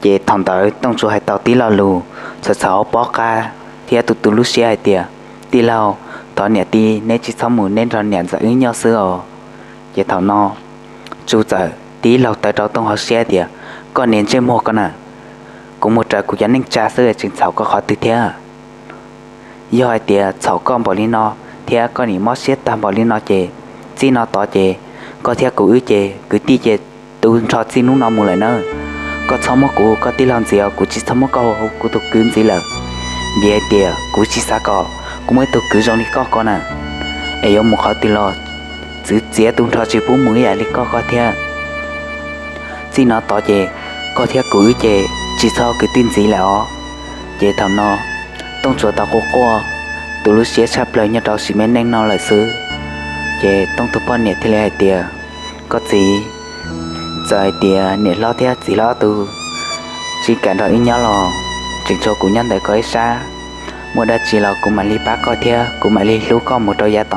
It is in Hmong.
Ces thaum ntawd Tooj Tsuas hais tau tib lo lus txhawv txhawv ob pob qab thiab tu tu lub siab hais tias, Tij laug, thov niam tij neb tsis txhob mus, neb nrog niam ntxawm wb nyob xwb os. Ces thaum no Tsu txawm tib laug tawv rau Tooj hauv siab tias, Koj niag ntsej muag koj na, kuv mus raws kuv cov neej tsa xwb tseem txhaum koj qhov twg thiab? Yog hais tias txhaum koj npaum li no thiab koj nim mob siab tag npaum li no ces txij no tod ces koj thiab kuv wb ces kwv tij ces tu nrho txij hnub no mus lawm nawb. Koj txhob muab kuv koj tij laug ntxiv os, kuv tsis txhob muab koj hu kuv tus kwv ntxiv lawm. Vim hais tias kuv tsis xav kom kuv muaj ib tug kwv zoo li koj ko na, es yuav mus qhov twg los txwv txiav tu nrho tsis pub mus ib yam li koj ko thiab. Txij no tod ces koj thiab kuv wb ces tsis txhob kwv tij ntxiv lawm os. Ces thaum no Tooj Tsuas tau quaj quaj tu lub siab tshaj plaws nyob rau sim me neej no lawm xwb. Ces Tooj tus poj niam thiaj li hais tias, Koj txiv, txawm hais tias niam hlob thiab txiv hlob ob tug tsis kam nrog wb nyob los tseem tshuav kuv nyob ntawm koj ib sab. Muaj dab tsi los kuv mam li pab koj thiab kuv mam li hlub koj mus rau yav tom